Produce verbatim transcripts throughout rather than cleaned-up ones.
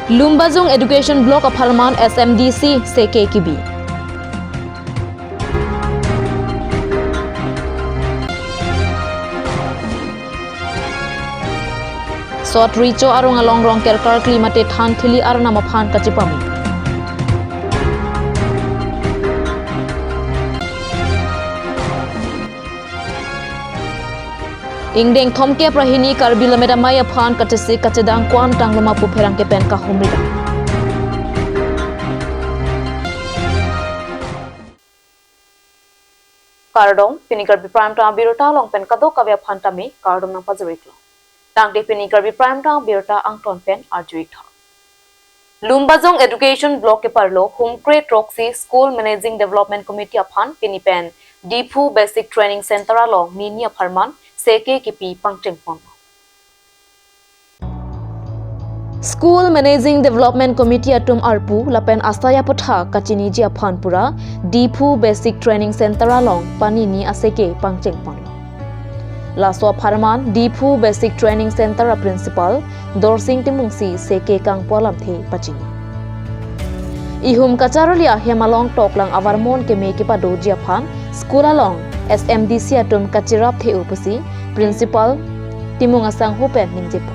Lumbajong Education Block apharman S M D C seke kibi. Sot Recho arong along Rongker karkli mate than thili arnam aphan kachepame. Ingdeng thomkep ra hini Karbi Lammet Amei aphan kachesik kachedang ko-an tanglo ma pu pherangke pen kahumri. Kardom, pini Karbi Prime Time abirta along pen kadokave aphan tame kardom nangpajir-iklo. Tangte pini Karbi Prime Time abirta angton pen arju-ik tha. Lumbajong Education Block keparlo Humkre Throksi School Managing Development Committee aphan pini pen Diphu Basic Training Center along nini apharman seke kipi pangchengpon. School Managing Development Committee atum arpu lapen asai aputhak kachiniji aphan pura Diphu Basic Training Center along panini aseke pangchengpon. Laso apharman Diphu Basic Training Center a Principal Dorsing Timungsi seke kangpu alamthe pachini. Ihum kacharli ahem along toklang avarmon keme kepadoji aphan school along S M D C atum kachirap the-o pusi Principal Timung asangho pen ningjepo.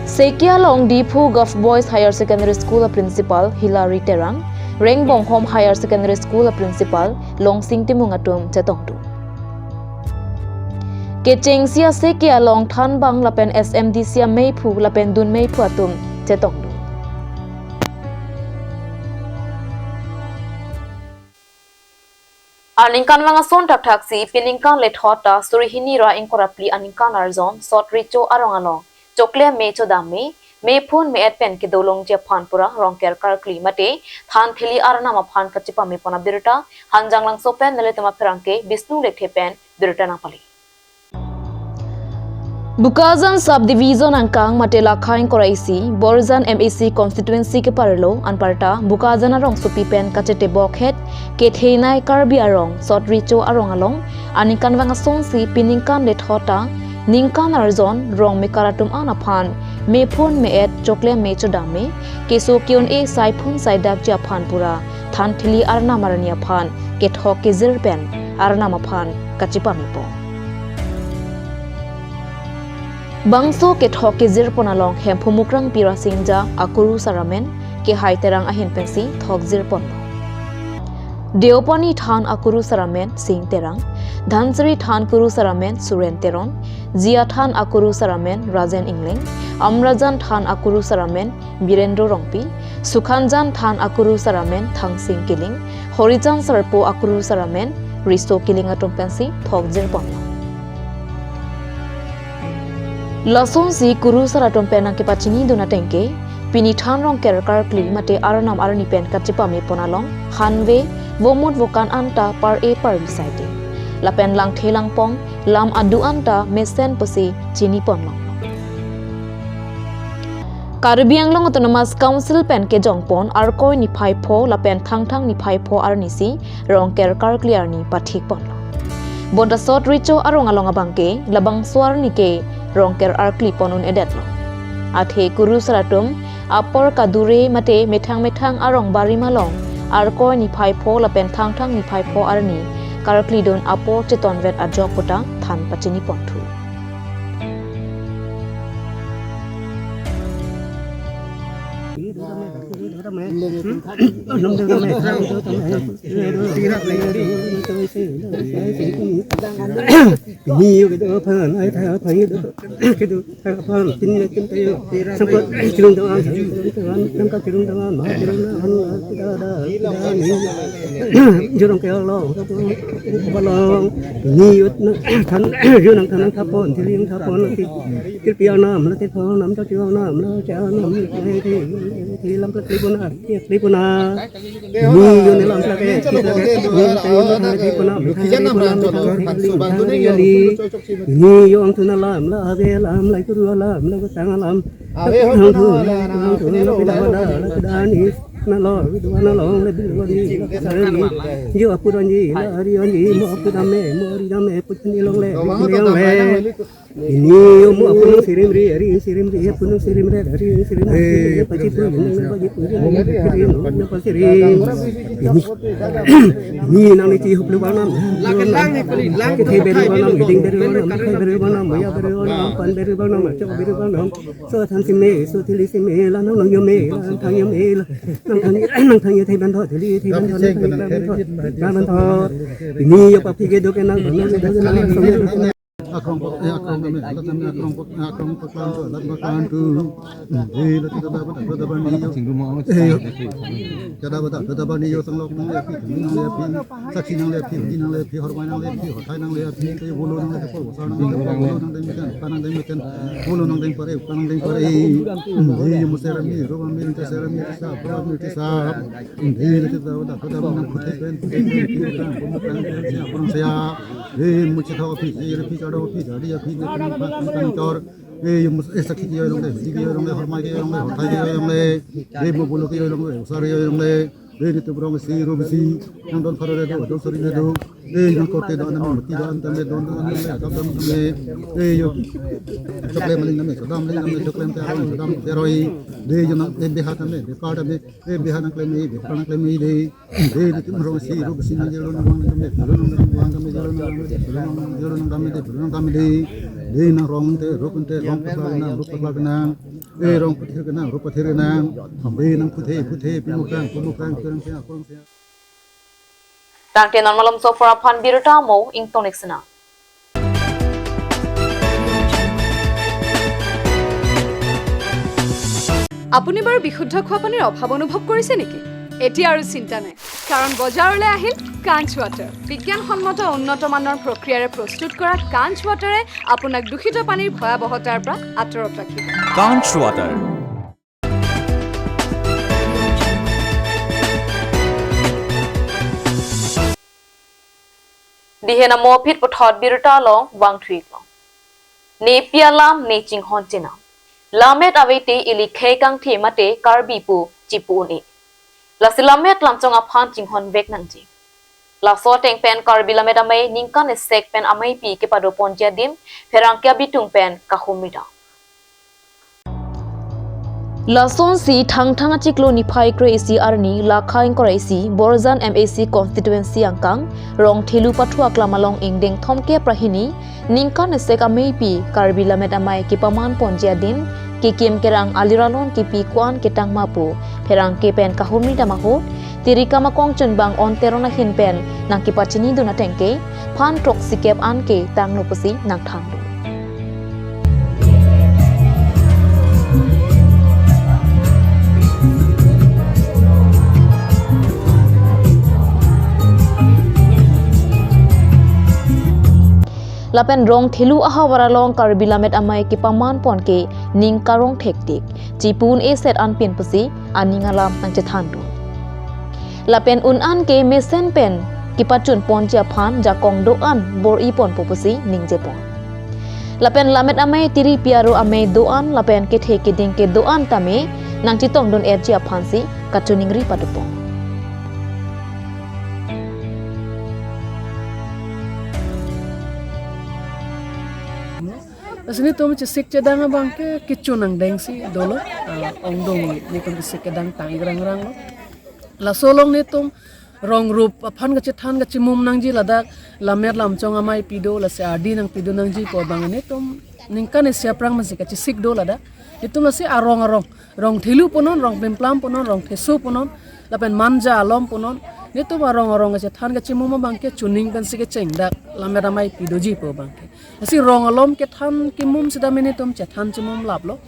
Seke along Diphu Girls Boys Higher Secondary School a Principal Hilary Terang, Rengbonghom Higher Secondary School a Principal Longsing Timung atum chetongdun. Kechengsi aseke along thanbang lapen S M D C ameiphu lapen dunmeiphu atum chetongdun. Aningkanvang ason thakthaksi piningkan lethot ta suri hini ra ingkoi ra phli aningkan arjon Sot Recho arong along chokle me chodam me, mephun me-et pen kedolongji aphan pura Rongker karkli mate than thili arnam aphan kachepamepon abirta Hanjanglangso pen nelitum apherangke Bishnu Lekthe pen birta nangpale. Bokajan Subdivision angkang mate lakha ingkoi ra isi, Borjan M A C constituency keparlo anparta Bokajan arongsopi pen kachetebokhet kethenei Karbi arong Sot Recho arong along aningkanvang asonsi piningkan lethot ta ningkan arjon rong mekar atum an aphan mephun me-et chokle me chodam me, keso ke-un-e saiphun saidakji aphan pura than thili arnam arni aphan kethok kejir pen arnam aphan kachepamepo. Bangso kethok kejirpon along Hemphu Mukrang Pira Singja akuru sar amen Kehai Terang ahin pensi thokjirponlo. Deopani than akuru sar amen Sing Terang, Dhansiri than kuru sar amen Suren Teron, Jia than akuru sar amen Rajen Ingleng, Amrajan than akuru sar amen Birendro Rongpi, Sukhanjan than akuru sar amen Thangsing Killing, Horijan Sarpo akuru sar amen Riso Killing atum pensi thokjirponlo. Lasonsi kuru sar atum pen nangkepachinidun ateng ke, pini than Rongker karkli mate arnam arni pen kachepamepon along hanve, vomut vokan anta par-e parvi saide. Lapen langthe langpong, lam adu anta mesen pusi chiniponlonglo. Karbi Anglong Autonomous Council pen kejongpon Arkoi niphai pho lapen Thangthang niphai pho arnisi Rongker karkli arni pathikponlo. Bonta Sot Recho arong along abangke labangso arni ke Rongker arklipon un-edetlo. Athe kuru sar atum apor kadure mate methang methang arong barim along Arkoi niphai pho lapen Thangthang niphai pho arni karklidun apor chetonvet ajok puta than pachiniponthu. Jurong ke along, balong, ni yut na, than, yun ang than ang thapon, thili ang thapon, ti, ti piang nam, la ti phon nam, ta piang nam, la cha nam, ti, ti, ti lam ka ti puna, ti, ti puna. Ni yun lam ka ke, ti la ke, ni ta yun ka ti puna, mi thang ti puna, mi thang ti, mi thang ti yali. Ni yong tu na lam, la ave lam, la kuru lam, la kutang lam. Ave hon tu na, la, la, la, la, la, la, la, ni. Nalo, nalo, le bin lo di, la kasar ni. Jo apu ran ji, la ari ran ji, mo apu dam me, mo ari dam me, apu ni long le, bin long le. Ini yo mo apu nang sirim ri, ari in sirim ri, apu nang sirim ri, ari in sirim ri, paji pu, ini paji pu, ini paji pu, ini paji pu. Ini, ini nang ni ci hup lu banam. Kethe beru banam, geding beru banam, khai beru banam, maya beru banam, pan beru banam, chok beru banam. So than si me, so thili si me, la nang nang yo me, la nang thang yo me, la nang thang, nang thang yo thai ban tho, thili thai ban tho, nang thang yo thai ban tho, thai ban tho. Ini yo papi ke do ke nang, nang do ke nang, nang do ke nang. Akrong pok, eh, akrong kami, alat kami akrong pok, eh, akrong pok lang tu, alat pok lang tu. Eh, la tu ta ba ta ba ni yo. Eh, yo. Ta ba ta ba ni yo, sang lok nang le aphi, nang le aphi, sakhi nang le aphi, di nang le aphi, hormai nang le aphi, hothai nang le aphi, te bulu nang le aphi, basa nang le aphi, bulu nang deng meten, ka nang deng meten, bulu nang deng pare, ka nang deng pare. Eh, yo mo serami, ro ami, ta serami, sa, pro ami, ta sa. Eh, la tu ta ba ta ba nang phuthe pen, phuthe pen, phuthe pen, phuthe pen, phuthe pen, phuthe pen. Eh, muchit ho aphi, eh, aphi chado aphi, jadi aphi ne pini phan phan chor. Eh, yo mus, eh, sakhi ke yo long le, si ke yo long le, hormai ke yo long le, hothai ke yo long le. Eh, mo bulu ke yo long le, usar yo long le. Eh, netum rong isi, ro isi, nang don pharo le do, don sori le do. Eh, nang kote don, nang mati don, tame don, don, nang le, don, don, tame. Eh, yo. Chokle maling name, sodam maling name, chokle te arong, sodam te aroi. Eh, yo nang, eh, beha tame, bepar tame, eh, beha nang klem, eh, bepar nang klem, eh, de. Dei, dei, netum rong isi, ro isi nang jelo nang vang nang dam de, jelo nang dam vang dam de, jelo nang dam de, jelo nang dam de, jelo nang dam de, jelo nang dam de. Dei, nang rong te, ro kun te, rong pakla nang, ro pakla nang. Dei, rong pathir nang, ro pathir nang. Dei, nang phuthe, phuthe, pimukang, pimukang, kurang sia, kurang sia. Tangte non malomso apor aphan birta mo ingtoniksena. আপুনি বাৰু বিশুদ্ধ খোৱা পানীৰ অভাৱ অনুভৱ কৰিছে নেকি? এতিয়া আৰু চিন্তা নাই, কাৰণ বজাৰলৈ আহিল কাঞ্চ ৱাটাৰ। বিজ্ঞানসন্মত উন্নত মানৰ প্ৰক্ৰিয়াৰে প্ৰস্তুত কৰা কাঞ্চ ৱাটাৰে আপোনাক দূষিত পানীৰ ভয়াৱহতাৰ পৰা আঁতৰত ৰাখিব। Kanch Water. Dihen amo aphi puthot birta along vangthu-ik long. Ne pi alam ne chinghon chenam. Lammet ave te ili khei kangthe mate Karbi pu chipu un-e. Lasi lammet lamchong aphan chinghon vek nangji. Laso ateng pen Karbi Lammet Amei ningkan esek pen ameipi kepado ponji adim pherangke abitung pen kahumri dam. Lasonsi Thangthang achiklo niphai kre-isi arni lakha ingkoi ra-isi Borjan M A C constituency angkang Rongthelu pathu aklam along ingdeng thomkep ra hini ningkan esek ameipi Karbi Lammet Amei kepaman ponji adim kekim kerang aliralon kepi ko-an ketang ma pu pherangke pen kahumri dam ahut, Tirikam akong chunbang On Teron ahin pen nangkepachinidun ateng ke phan throksikep an ke tanglo pusi nangthandun. Lapen Rongthelu ahavar along Karbi Lammet Amei kepaman pon ke ning karong thektik, chipu un-e set anpin pusi aning alam nangchethandun. Lapen un-an ke mesen pen kepachun ponji aphan jakong do-an bor-i ponpo pusi ningje pon. Lapen Lammet Amei tiri pi aro amei do-an lapen kethe keding kedo-an tame nangchetongdun-etji aphansi kachiningri pado pon. Lasi netum chesik chedang abang ke kecho nangdengsi dolo, ah, ongdung netum chesik chedang tang-ik rangrang lo. Laso along netum rong rup aphan kachethan kachimum nangji ladak lammet lamchong ameipi do, lasi ardi nangpidun nangji pu abang netum ningkan isi aphrang mansi kachesik do ladak. Netum lasi arong arong, Rongthelu punon, Rongplimplam punon, Rongtheso punon, lapen Manja alom punon. Netum arong arong kachethan kachimum abang ke chuning pensi kecheng dak lammet ameipi doji pu abang ke. Lasi rong alom kethan kemum sitame netum chethan chimum laplo.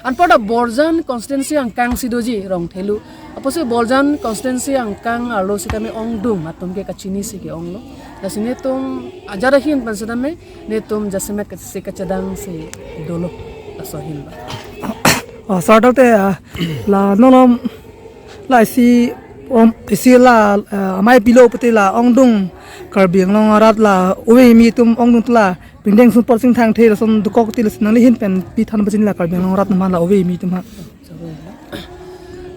Anparta Borjan constituency angkangsi doji Rongthelu. Apotsi Borjan constituency angkang arlo sitame ongdung atum ke kachinisi ke-onglo. Lasi netum ajat ahin pen sitame netum jasemet kachesik kachedangsi dolo laso ahin ba. Oh, sir, dak te, ah, la non alom la isi, om, isi la, ah, ameipi lo pute la ongdung Karbi Anglong arat la ove kimi atum ongdung la pindeng sumpor sing thangthe lason dokok ti lason nangli ahin pen pi than pachin la Karbi Anglong arat atum la ove kimi atum ha.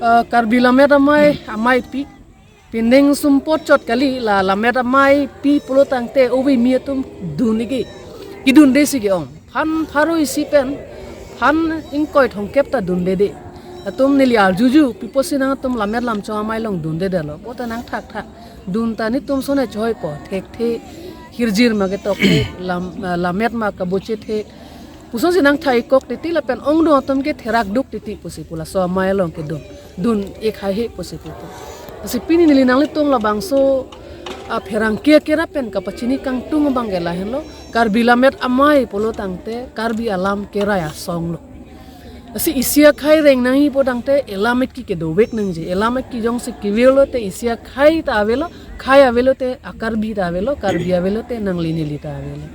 Uh, Karbi Lammet Amei, ameipi. Pindeng sumpot chot kali la Lammet Ameipi pulo tangte ove mi atum dun-ik ke. Kedunde si ke-ong. Phan pharo isi pen, phan ingkoi thomkep ta dundede. Atum neli arjuju, pi apotsi nangtum Lammet Lamchong Amei along dundedetlo. Bo ta nangthakthak. Dun ta netum son-e choipo, thekthe, hirjir ma ketok thek, lam, uh, lammet ma kaboche thek. Pusonsi nangthaikok titi lapen ongdung atum ke therak duk titi pusi pu laso amei along kedun. Dun-ik haihe pusi pu pu. Lasi pini neli nanglitum labangso, ah, pherangke kerap pen kapachini kangtung abang ke lahenlo. Karbi Lammet Amei pulo tangte Karbi alam kerai asong lo. Lasi isi akhei reng nangji pu tangte elam eki kedovek nangji. Elam eki jongsi kevirlo te isi akhei ta avelo, khei avelo te a-Karbi ta avelo, Karbi avelo te nangli neli ta avelo.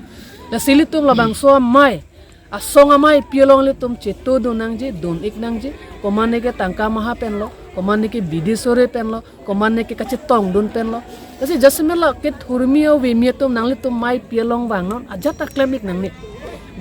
Lasi ilitum labangso amei, asong ameipi along ilitum chetodun nangji, dun-ik nangji, komane ke tangka maha penlo, komane ke bidi sore penlo, komane ke kachetongdun penlo. Lasi jasemet la kethurmi ove mi atum nanglitum ameipi along vangnon, ajat ta klem-ik nangne.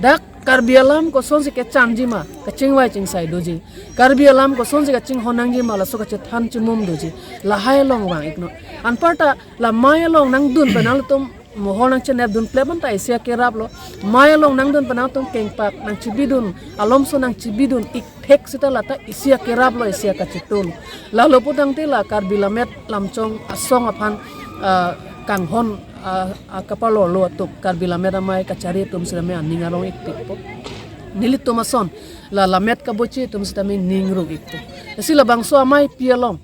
Dak Karbi alam kosonsi kechanji ma, kachingvai chingsai doji. Karbi alam kosonsi kachinghon nangji ma, laso kachethan chimum doji. Lahai along vang-iknon. Anparta la amei along nangdun pen nanglitum mohor nangchenepdun plep anta isi akerap lo. Amei along nangdun pen nangtum kengpak nangchibidun, alomso nangchibidun-ik thek seta la ta isi akerap lo, isi akachetu lo. Lalo pu tangte la Karbi Lammet Lamchong asong aphan, ah, kanghon, ah, ah, kapalolo atum, Karbi Lammet Amei kachari atum sitame aning arong-ikpikpo. Nelitum ason la lammet kaboche atum sitame ning rung-ikpo. Lasi labangso ameipi along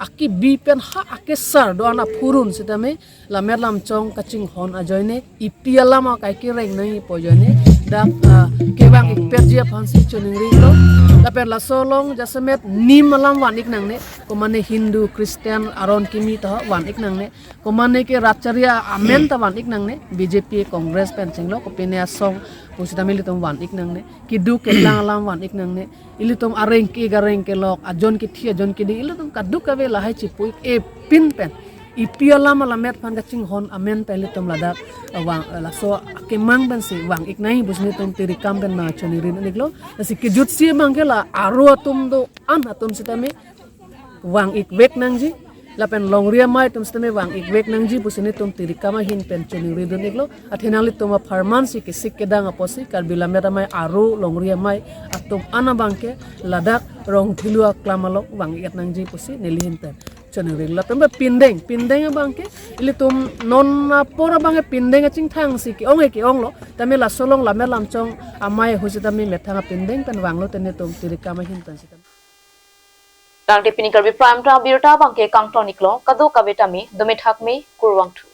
akibi pen ha akesar do-an aphurun sitame Lammet Lamchong kachinghon ajoine, ipi alam akai kereng nangji pu ajoine dak, ah, kevang-ikpetji aphansi choningrilo. Lapen laso along jasemet nim alam van-ik nangne, komane Hindu, Christian, aron kimi ta van-ik nangne, komane ke rat charli amen ta van-ik nangne, B J P, Congress pen chenglo, kopine asong pusitame ilitum van-ik nangne, keduk ketlang alam van-ik nangne, ilitum areng ke-ik areng kelok, ajon kethi ajon keding, ilitum kadokave lahai chipu-ik epin pen ipi alam alammet aphan kachinghon amen pen ilitum ladak, eh, vang, eh, laso akemang pensi vang-ik nangji pusi nelitum tirikam pen ma choningri-iklo. Lasi kejutsi abang ke la aro atum do-an atum sitame vang-ikvek nangji, lapen longri amei atum sitame vang-ikvek nangji pusi nelitum tirikam ahin pen choningridun-iklo. Athe nanglitum apharmansi kesik kedang apotsi Karbi Lammet Amei aro longri amei atum an abang ke ladak Rongthelu aklam along vang-ik nangji pusi neli ahin pen choningri. Lapen ba pindeng, pindeng abang ke ilitum non apor abang ke pindeng achingthang si ke-ong ke-onglo. Tame laso along Lammet Lamchong Amei ahut sitame methang apindeng pen vanglo te nelitum tirikam ahin pen sitame. Tangte pini Karbi Prime Time abirta abang ke kangton-iklo, kadokave tame dome thakme, kurvangthu.